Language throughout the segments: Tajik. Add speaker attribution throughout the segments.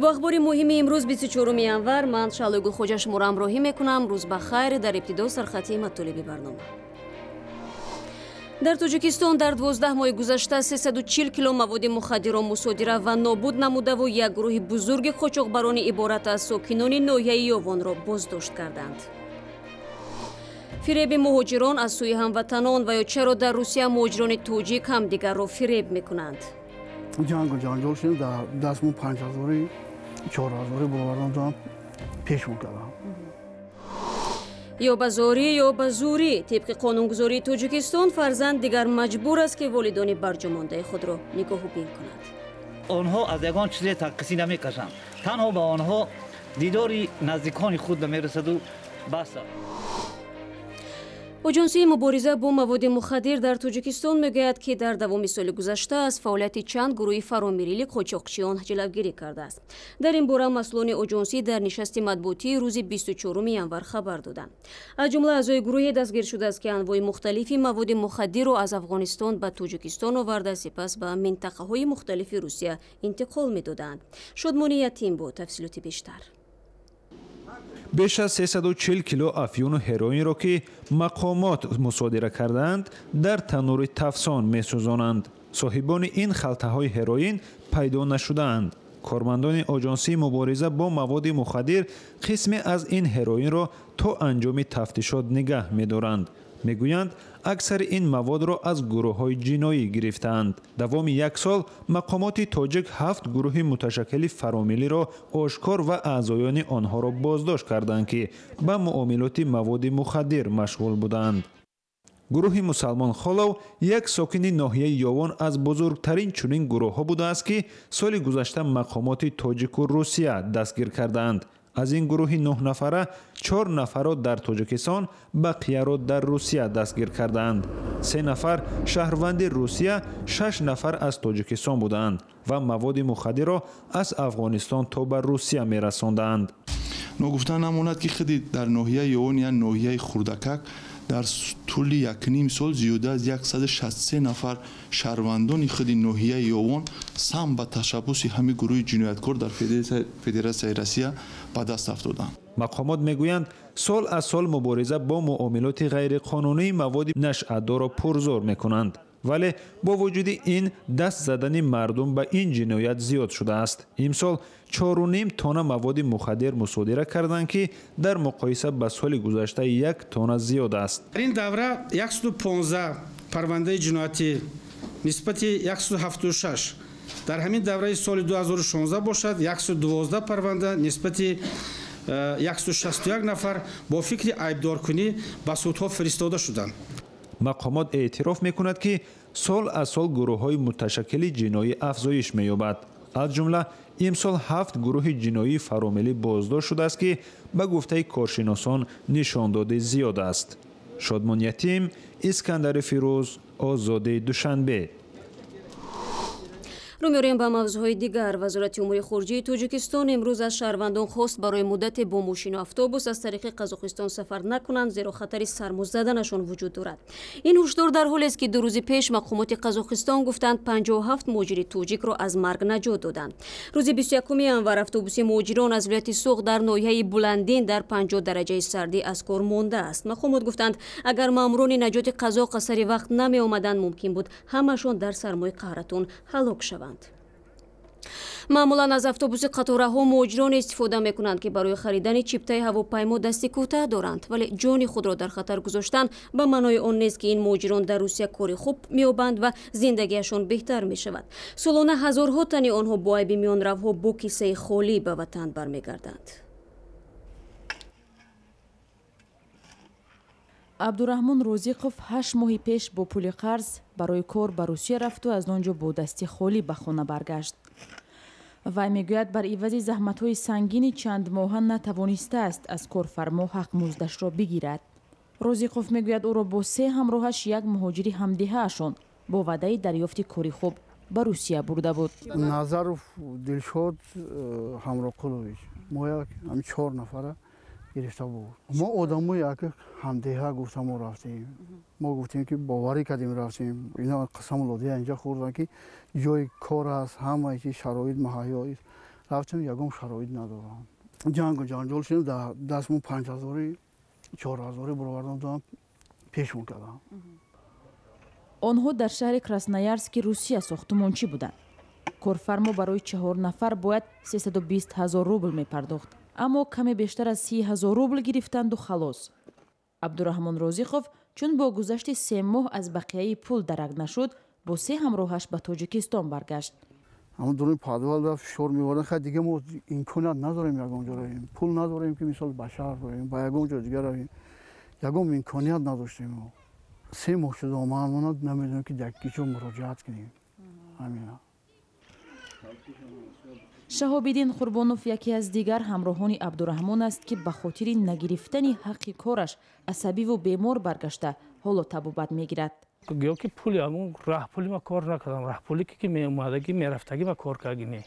Speaker 1: Бо ахбори муҳими имрӯз 24 январ ман Шаълои Гулхоҷа шуморо ҳамроҳӣ мекунам. Рӯз ба хайр. Дар ибтидо сархати матолиби барнома. Дар Тоҷикистон дар 12 моҳи гузашта 340 кило маводи мухаддирро мусодира ва нобуд намудаву як гурӯҳи бузурги қочоқбарони иборат аз сокинони ноҳияи Ёвонро боздошт карданд. Фиреби муҳоҷирон аз сӯи ҳамватанон ва ё чаро дар Русия муҳоҷирони тоҷик ҳамдигарро фиреб мекунанд.
Speaker 2: Ҷангу ҷанҷол шудем, дар дастмон 5000 4000 бовардан додам, пешмон кардам.
Speaker 1: Ё ба зорӣ, ё ба зӯрӣ. Тибқи қонунгузории Тоҷикистон фарзанд дигар маҷбур аст, ки волидони барҷомондаи худро нигоҳубин кунад.
Speaker 3: Онҳо аз ягон чизе танқисӣ намекашанд, танҳо ба онҳо дидори наздикони худ мерасаду бас.
Speaker 1: Оҷонсии мубориза бо маводи мухаддир дар Тоҷикистон мегӯяд, ки дар давоми соли гузашта аз фаъолияти чанд гурӯҳи фаромирили қочоқчиён ҷилавгирӣ кардааст. Дар ин бора масъулони оҷонсӣ дар нишасти матбуотии рӯзи 24 январ хабар доданд. Аз ҷумла аъзои гурӯҳе дастгир шудааст, ки анвои мухталифи маводи мухаддирро аз Афғонистон ба Тоҷикистон оварда, сипас ба минтақаҳои мухталифи Русия интиқол медоданд. Шодмони Ятим бо тафсилоти бештар.
Speaker 4: Беш аз 340 кило афюну ҳероинро, ки мақомот мусодира кардаанд, дар танури тафсон месӯзонанд. Соҳибони ин халтаҳои ҳероин пайдо нашудаанд. Кормандони оҷонсии мубориза бо маводи мухаддир қисме аз ин ҳероинро то анҷоми тафтишот нигаҳ медоранд. Мегӯянд, аксари ин маводро аз гурӯҳҳои ҷиноӣ гирифтаанд. Давоми як сол мақомоти тоҷик 7 гурӯҳи муташаккили фаромиллиро ошкор ва аъзоёни онҳоро боздошт карданд, ки ба муомилоти маводи мухаддир машғул буданд. Гурӯҳи Мусалмон Холов, як сокини ноҳияи Ёвон, аз бузургтарин чунин гурӯҳҳо будааст, ки соли гузашта мақомоти тоҷику Русия дастгир кардаанд. Аз ин гурӯҳи 9 нафара 4 нафарро дар Тоҷикистон, бақияро дар Русия дастгир кардаанд. 3 нафар шаҳрванди Русия, 6 нафар аз Тоҷикистон будаанд ва маводи мухаддирро аз Афғонистон то ба Русия мерасондаанд.
Speaker 5: Ногуфта намонад, ки худи дар ноҳияи Ёвон, я ноҳияи Хурдакак, дар тӯли 1,5 сол зиёда аз 163 нафар шаҳрвандони худи ноҳияи Ёвон сам ба ташаббуси ҳамин гурӯҳи ҷинояткор дар Федератсияи Россия ба даст афтоданд.
Speaker 4: Мақомот мегӯянд, сол аз сол мубориза бо муомилоти ғайриқонунии маводи нашъадорро пурзӯр мекунанд, вале бо вуҷуди ин даст задани мардум ба ин ҷиноят зиёд шудааст. Имсол 4,5 тонна маводи мухаддир мусодира карданд, ки дар муқоиса ба соли гузашта 1 тонна зиёд аст.
Speaker 6: Дар ин давра 115 парвандаи ҷиноятӣ нисбати 176, дар ҳамин давраи соли 2016 бошад 112 парванда нисбати 161 нафар бо фикри айбдоркунӣ ба судҳо фиристода шуданд.
Speaker 4: Мақомот эътироф мекунад, ки сол аз сол гурӯҳҳои муташаккили ҷиноӣ афзоиш меёбад. Аз ҷумла имсол 7 гурӯҳи ҷиноии фаромиллӣ боздошт шудааст, ки ба гуфтаи коршиносон нишондоди зиёд аст. Шодмон Ятим, Искандари Фирӯз, Озоди, Душанбе.
Speaker 1: Рӯ меорем ба мавзӯъҳои дигар. Вазорати умури хориҷии Тоҷикистон имрӯз аз шаҳрвандон хост барои муддате бо мошину автобус аз тариқи Қазоқистон сафар накунанд, зеро хатари сармоз заданашон вуҷуд дорад. Ин ҳушдор дар ҳолест, ки 2 рӯзи пеш мақомоти Қазоқистон гуфтанд, 57 муҳоҷири тоҷикро аз марг наҷот доданд. Рӯзи 21 январ автобуси муҳоҷирон аз вилояти Суғд дар ноҳияи Буландин дар 50 дараҷаи сардӣ аз кор мондааст. Мақомот гуфтанд, агар маъмурони наҷоти қазоқ аз сари вақт намеомаданд, мумкин буд ҳамашон дар сармои қаҳратон ҳалок шаванд. Маъмулан аз автобуси қатораҳо муҳоҷирон истифода мекунанд, ки барои харидани чиптаи ҳавопаймо дасти кӯтаҳ доранд, вале ҷони худро дар хатар гузоштан ба маънои он нест, ки ин муҳоҷирон дар Русия кори хуб меёбанд ва зиндагиашон беҳтар мешавад. Солона ҳазорҳо тани онҳо бо айби миёнравҳо бо кисаи холӣ ба ватан бармегарданд.
Speaker 7: Абдураҳмон Розиқов 8 моҳи пеш бо пули қарз барои кор ба Русия рафту аз он ҷо бо дасти холӣ ба хона баргашт. Вай мегӯяд, бар ивази заҳматҳои сангини чандмоҳа натавонистааст аз корфармо ҳақмуздашро бигирад. Розиқов мегӯяд, ӯро бо 3 ҳамроҳаш як муҳоҷири ҳамдиҳаашон бо ваъдаи дарёфти кори хуб ба Русия бурда буд.
Speaker 2: Назаров Дилшод Ҳамроқулович, мо як 4 нафара гирифта буд. Мо одамои як ҳамдиҳа гуфта мо рафтем. Мо гуфтем, ки боварӣ кардем, рафтем. Ина қасам лодия инҷа хӯрдан, ки ҷои кор аст, ҳамаи чи шароит муҳайё. Рафтем, ягон шароит надорам. Ҷангу ҷанҷол шудем, дастмон 5000, 4000 баровардам, додам, пешмон кардам.
Speaker 7: Онҳо дар шаҳри Красноярски Русия сохтумончӣ буданд. Корфармо барои 4 нафар бояд 320 000 рубл мепардохт, аммо каме бештар аз 30 000 рубл гирифтанду халос. Абдураҳмон Розиқов чун бо гузашти 3 моҳ аз бақияи пул дарак нашуд, бо 3 ҳамроҳаш ба Тоҷикистон баргашт.
Speaker 2: Ҳамон дуруни подвал да фишор меоварданд. Хай, дига мо имконият надорем, ягон ҷо равем, пул надорем, ки мисол ба шаҳр равем, ба ягон ҷо дига равем. Ягон имконият надоштем. Мо 3 моҳ шуда омадмона, намедонем, ки дар ки ҷо муроҷиат кунем. Ҳамина.
Speaker 7: Шаҳобиддин Қурбонов яке аз дигар ҳамроҳони Абдураҳмон аст, ки ба хотири нагирифтани ҳаққи кораш асабиву бемор баргашта, ҳоло табобат мегирад.
Speaker 8: Гӯё ки пули ҳамун раҳпули ма кор накардам, раҳпуле ки меомадагӣ мерафтагӣ ма кор кардагӣ не.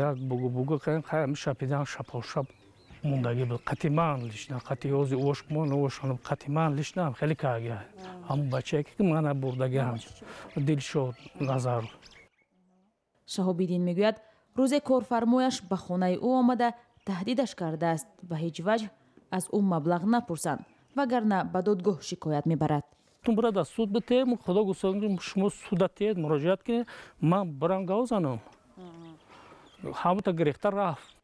Speaker 8: Як бугу бугу кардем, хай ҳами шапидан шапошап мондагӣ буд. Қатиман лишна, қати ози ошмон ошон, қатиман лишна хеле кардагӣ. Ҳамун бачае ки мана бурдагӣ ҳам Дилшод Назаров.
Speaker 7: Шаҳобиддин мегӯяд, рӯзе корфармояш ба хонаи ӯ омада таҳдидаш кардааст, ба ҳеҷ ваҷҳ аз ӯ маблағ напурсанд, вагарна ба додгоҳ шикоят мебарад.
Speaker 8: Тун бира дар суд битем, худо гуфта, шумо суда тиед, муроҷиат кунед, ман бирам гав занам. Ҳамута гирифта рафт.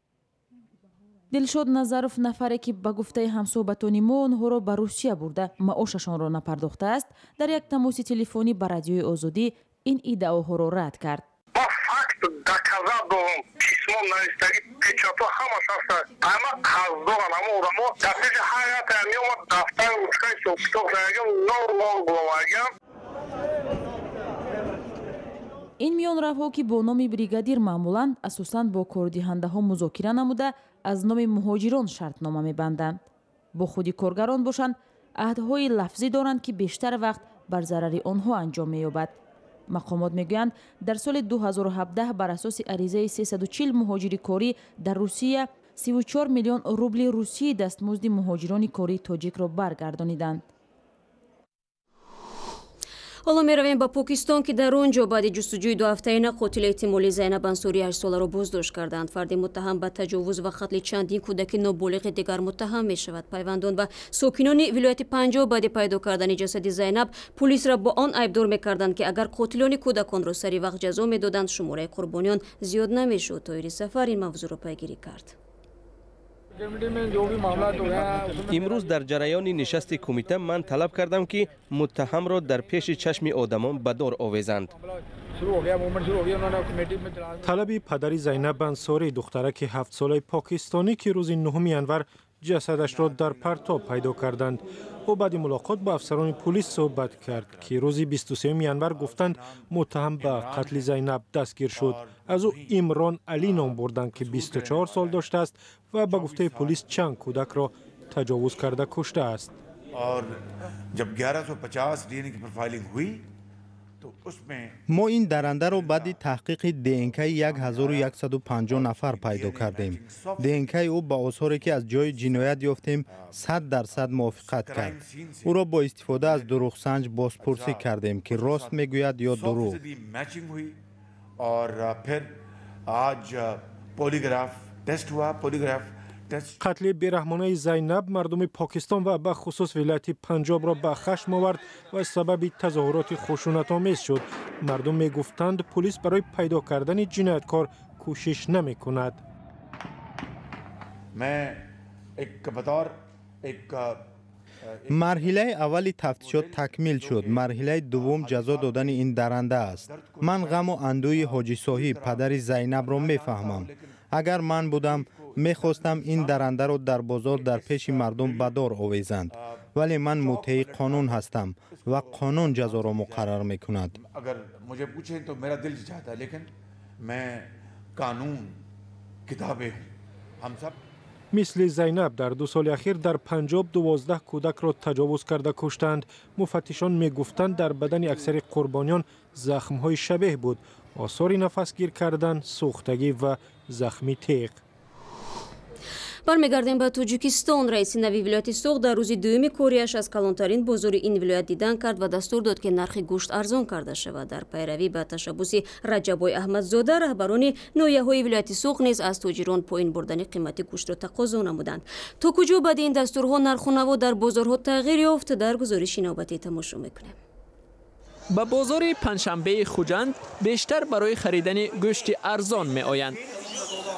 Speaker 7: Дилшод Назаров, нафаре ки ба гуфтаи ҳамсӯҳбатони мо онҳоро ба Русия бурда маошашонро напардохтааст, дар як тамоси телефонӣ ба Радиои Озодӣ ин иддаоҳоро рад кард.
Speaker 9: Ма факт доказат дорам, письмо навистагӣ, печатҳо ҳамаш ҳаста. Ҳама қарздоран, ҳама одамо дар пеши ҳар якта меомад, дафтари ручкаи ҳисобкитоб кардагиам, нол нол буровардагиам.
Speaker 7: Ин миёнравҳо, ки бо номи бригадир маъмуланд, асосан бо кордиҳандаҳо музокира намуда, аз номи муҳоҷирон шартнома мебанданд. Бо худи коргарон бошанд, аҳдҳои лафзӣ доранд, ки бештар вақт бар зарари онҳо анҷом меёбад. Мақомот мегӯянд, дар соли 2017 бар асоси аризаи 340 муҳоҷири корӣ дар Русия 34 миллион рубли русии дастмузди муҳоҷирони кории тоҷикро баргардониданд.
Speaker 1: Ҳоло меравем ба Покистон, ки дар он ҷо баъди ҷустуҷӯи дуҳафтаина қотили эҳтимолии Зайнаб Ансорӣ 8-соларо боздошт карданд. Фарди муттаҳам ба таҷовуз ва қатли чандин кӯдаки ноболиғи дигар муттаҳам мешавад. Пайвандон ва сокинони вилояти Панҷоб баъди пайдо кардани ҷасади Зайнаб пулисро бо он айбдор мекарданд, ки агар қотилони кӯдаконро сари вақт ҷазо медоданд, шумораи қурбониён зиёд намешуд. Тоҳири Сафар ин мавзӯъро пайгирӣ кард.
Speaker 10: Имрӯз дар ҷараёни нишасти кумита ман талаб кардам, ки муттаҳамро дар пеши чашми одамон ба дор овезанд.
Speaker 11: Талаби падари Зайнаб Ансорӣ, духтараки 7-солаи покистонӣ, ки рӯзи 9 январ ҷасадашро дар партоб пайдо карданд. Ӯ баъди мулоқот бо афсарони пулис суҳбат кард, ки рӯзи 23 январ гуфтанд, муттаҳам ба қатли Зайнаб дастгир шуд. Аз ӯ Имрон Алӣ ном бурданд, ки 24 сол доштааст ва ба гуфтаи пулис чанд кӯдакро таҷовуз карда куштааст.
Speaker 12: Мо ин дарандаро баъди таҳқиқи ДНКи 1150 нафар пайдо кардем. ДНКи ӯ ба осоре, ки аз ҷои ҷиноят ёфтем, 100% мувофиқат кард. Ӯро бо истифода аз дурӯғсанҷ бозпурсӣ кардем, ки рост мегӯяд ё дурӯғ.
Speaker 11: Қатли бераҳмонаи Зайнаб мардуми Покистон ва бахусус вилояти Панҷобро ба хашм овард ва сабаби тазоҳуроти хушунатомез шуд. Мардум мегуфтанд, пулис барои пайдо кардани ҷинояткор кӯшиш намекунад.
Speaker 12: Марҳилаи аввали тафтишот такмил шуд. Марҳилаи дуввум ҷазо додани ин даранда аст. Ман ғаму андӯҳи Ҳоҷӣ Соҳиб, падари Зайнабро мефаҳмам. Агар ман будам, мехостам ин дарандаро дар бозор дар пеши мардум ба дор овезанд, вале ман муттаҳи қонун ҳастам ва қонун ҷазоро муқаррар мекунад.
Speaker 11: Мисли Зайнаб дар 2 соли ахир дар Панҷоб 12 кӯдакро таҷовуз карда куштанд. Муфаттишон мегуфтанд, дар бадани аксари қурбониён захмҳои шабеҳ буд: осори нафасгир кардан, сӯхтагӣ ва захми теғ.
Speaker 1: Бармегардем ба Тоҷикистон. Раиси нави вилояти Суғд дар рӯзи дуюми кориаш аз калонтарин бозори ин вилоят дидан кард ва дастур дод, ки нархи гӯшт арзон карда шавад. Дар пайравӣ ба ташаббуси Раҷаббой Аҳмадзода раҳбарони ноҳияҳои вилояти Суғд низ аз тоҷирон поин бурдани қимати гӯштро тақозо намуданд. То куҷо баъди ин дастурҳо нарху наво дар бозорҳо тағйир ёфт, дар гузориши навбатӣ тамошо мекунем.
Speaker 13: Ба бозори панҷшанбеи Хуҷанд бештар барои харидани гӯшти арзон меоянд.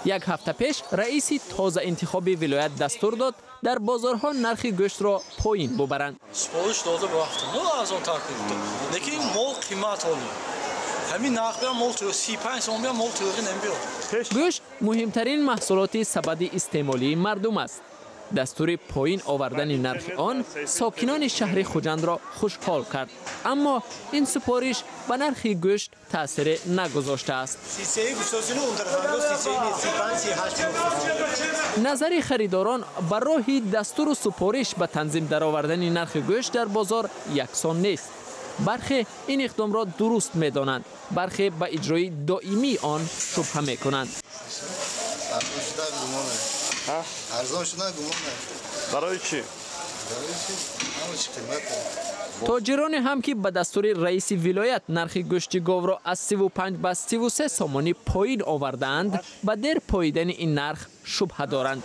Speaker 13: Як ҳафта пеш раиси тозаинтихоби вилоят дастур дод, дар бозорҳо нархи гӯштро поин бубаранд.
Speaker 14: Супориш дода рафтам, арзонтар кунед, лекин мол қимат олӣ. Ҳамин нарх биям мол 35 сом биям мол тӯғӣ намебиёд.
Speaker 13: Гӯшт муҳимтарин маҳсулоти сабади истеъмолии мардум аст. Дастури поин овардани нархи он сокинони шаҳри Хуҷандро хушҳол кард, аммо ин супориш ба нархи гӯшт таъсире нагузоштааст. Назари харидорон ба роҳи дастуру супориш ба танзим даровардани нархи гӯшт дар бозор яксон нест. Бархе ин иқдомро дуруст медонанд, бархе ба иҷрои доимии он шубҳа мекунанд.
Speaker 15: Арзон шудан гумон.
Speaker 16: Барои чӣ?
Speaker 15: Барои чӣ? Ҳама чӣ қимат.
Speaker 13: Тоҷироне ҳам ки ба дастури раиси вилоят нархи гӯшти говро аз 35 ба 33 сомонӣ поин овардаанд, ба дер поидани ин нарх шубҳа доранд.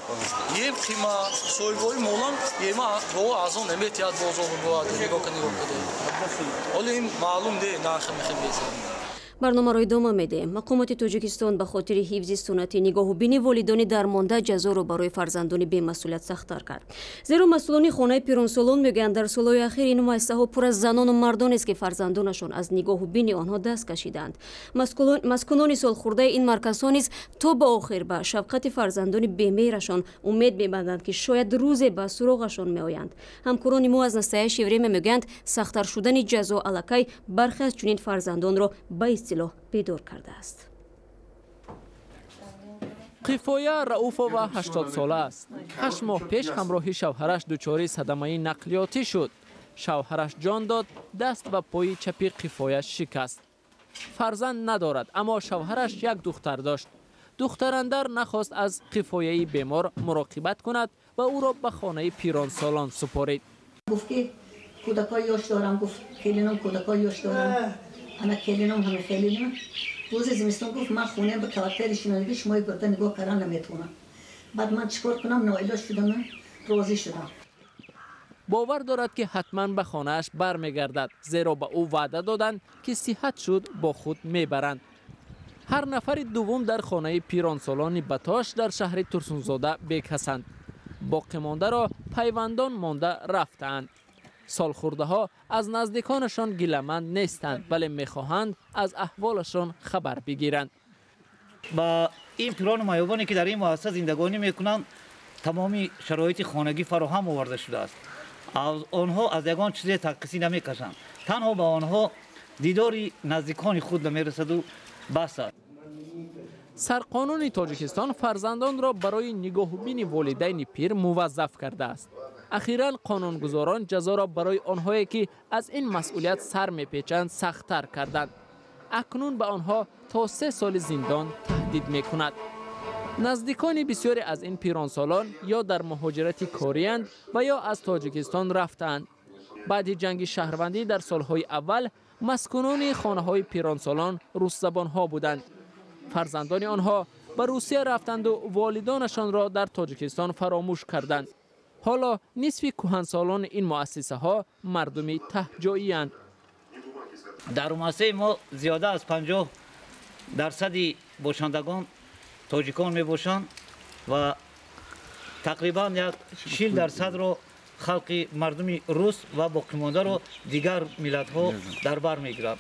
Speaker 14: Ем қимат, соҳибои молам ема гов арзон наметиҳад бозор бояд нигоҳ кунед, нигоҳ кунед. Ҳоло ин маълум не нархи мехем.
Speaker 1: Барномаро идома медиҳем. Мақомоти Тоҷикистон ба хотири ҳифзи суннати нигоҳубини волидони дармонда ҷазоро барои фарзандони бемасъулият сахттар кард. Зеро масъулони хонаи пиронсолон мегӯянд, дар солҳои ахир ин муассисаҳо пур аз занону мардонест, ки фарзандонашон аз нигоҳубини онҳо даст кашидаанд. Маскунони солхӯрдаи ин марказҳо низ то ба охир ба шафқати фарзандони бемеҳрашон умед мебанданд, ки шояд рӯзе ба суроғашон меоянд. Ҳамкорони мо аз Настоящее время мегӯянд, сахттар шудани ҷазо аллакай бархе аз чунин фарзандонро ба истилоҳ бедор кардааст.
Speaker 13: Қифоя Рауфова 80 сола аст. 8 моҳ пеш ҳамроҳи шавҳараш дучори садамаи нақлиётӣ шуд. Шавҳараш ҷон дод, даст ва пои чапи Қифоя шикаст. Фарзанд надорад, аммо шавҳараш як духтар дошт. Духтарандар нахост аз Қифояи бемор муроқибат кунад ва ӯро ба хонаи пиронсолон супорид.
Speaker 17: Гуфт ки кӯдакҳои ёш дорам, гуфт келинам кӯдакҳои ёш дорам. Ана келинам ҳама келинам. Рӯзи зимистон гуфт ман хонаам ба квартири шинонагӣ шумои бурда нигоҳ кардан наметавонам. Баъд ман чикор кунам, ноилоҷ шудам, розӣ шудам.
Speaker 13: Бовар дорад, ки ҳатман ба хонааш бармегардад, зеро ба ӯ ваъда доданд, ки сиҳат шуд бо худ мебаранд. Ҳар нафари дуввум дар хонаи пиронсолони Батош дар шаҳри Турсунзода бекасанд. Боқимондаро пайвандон монда рафтаанд. Солхӯрдаҳо аз наздиконашон гиламанд нестанд, вале мехоҳанд аз аҳволашон хабар бигиранд.
Speaker 3: Ба ин пирону маёбоне ки дар ин муассиса зиндагонӣ мекунанд, тамоми шароити хонагӣ фароҳам оварда шудааст. Онҳо аз ягон чизе танқисӣ намекашанд. Танҳо ба онҳо дидори наздикони худ намерасаду бас аст.
Speaker 13: Сарқонуни Тоҷикистон фарзандонро барои нигоҳубини волидайни пир муваззаф кардааст. Ахиран қонунгузорон ҷазоро барои онҳое ки аз ин масъулият сар мепечанд сахттар карданд. Акнун ба онҳо то 3 соли зиндон таҳдид мекунад. Наздикони бисёре аз ин пиронсолон ё дар муҳоҷирати кориянд ва ё аз Тоҷикистон рафтаанд. Баъди ҷанги шаҳрвандӣ дар солҳои аввал маскунони хонаҳои пиронсолон русзабонҳо буданд. Фарзандони онҳо ба Русия рафтанду волидонашонро дар Тоҷикистон фаромӯш карданд. Ҳоло нисфи кӯҳансолони ин муассисаҳо мардуми таҳҷоиянд.
Speaker 3: Дар муассисаи мо зиёда аз 50% бошандагон тоҷикон мебошанд ва тақрибан 40%-ро халқи мардуми рус ва боқимондаро дигар миллатҳо дар бар мегиранд.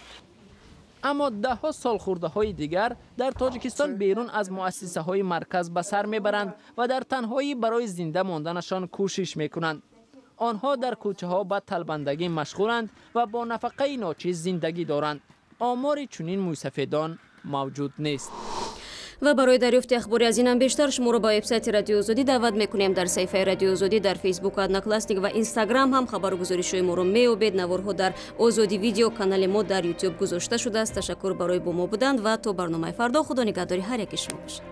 Speaker 13: Аммо даҳҳо солхӯрдаҳои дигар дар Тоҷикистон берун аз муассисаҳои марказ ба сар мебаранд ва дар танҳоӣ барои зинда монданашон кӯшиш мекунанд. Онҳо дар кӯчаҳо ба талбандагӣ машғуланд ва бо нафақаи ночиз зиндагӣ доранд. Омори чунин мӯйсафедон мавҷуд нест.
Speaker 1: Ва барои дарёфти ахбори аз инам бештар шуморо ба вебсайти Радиои Озодӣ даъват мекунем. Дар саҳифаи Радиои Озодӣ дар Фейсбук, Одноклассник ва Инстаграм ҳам хабару гузоришҳои моро меёбед. Наворҳо дар Озодӣ видео канали мо дар Ютуб гузошта шудааст. Ташаккур барои бо мо будан ва то барномаи фардо. Худо нигаҳдори ҳар яки шумо бошад.